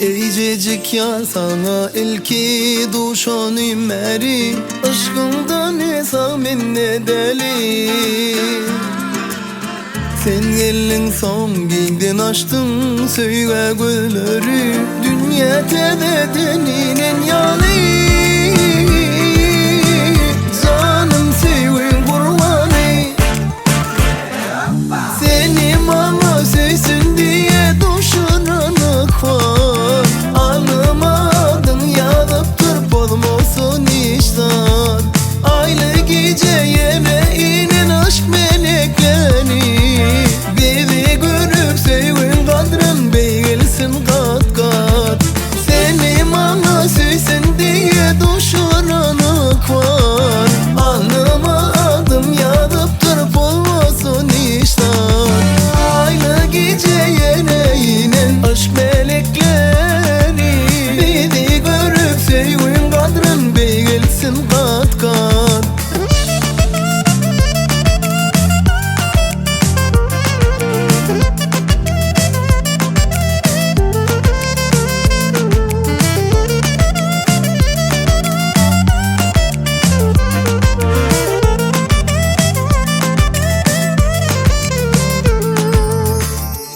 Eýjejik ýar saňa ilki duşanym bäri Yşkyňdan esa men ne däli Sen geldiň soň giňden açdyň söýgä gözleri Dünýä täzeden inen ýaly Janym söýgiň gurbany Seni maňa söýsün diýe duşuran ykbal Alnyma adyň ýazypdyr pozmasyn hiç zat Aýly gije ýene inen yşk melekleri Bizi görüp söýgüň gadryn beýgelsin gat-gat Seni maňa söýsün diýe duşuran ykbal Alnyma adym ýazypdyr bolmasyn hiç zat Aýly gije ýene inen yşk melekleri Bizi görüp söýgüň gadryn beýgeltsin gat-gat.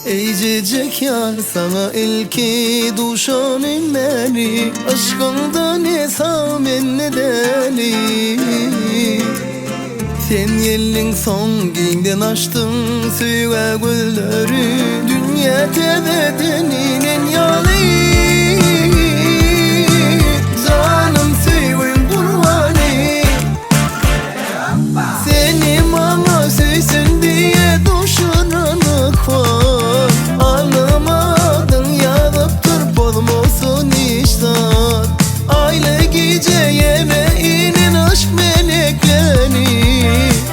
Eýjejik ýar saňa ilki duşanym bäri Yşkyňdan esa men ne däli Sen geldiň soň giňden açdyň söýgä gözleri Dünýä täzeden inen ýaly Janym söýgüň gurbany Seni maňa söýsün diýe duşuran ykbal Alnyma adyň ýazypdyr pozmasyn hiç zat Aýly gije ýene inen yşk melekleri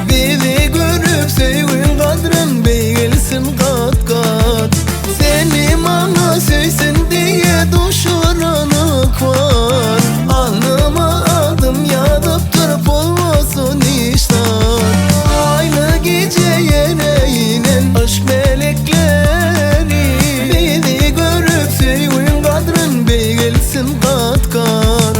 Bizi görüp söýgüň gadryn beýgelsin gat-gat Seni maňa söýsün diýe duşuran ykbal Alnyma adym ýazypdyr bolmasyn hiç zat Aýly gije ýene inen yşk melekleri Bizi görüp söýgüň gadryn beýgelsin gat-gat.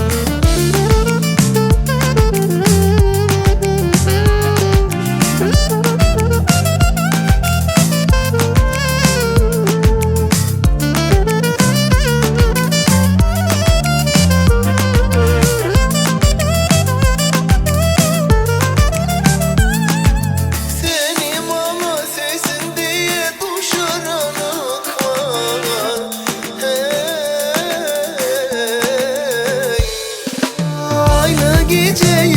Seni maňa söýsün diýe duşuran ykbal, heý. Aýly gije.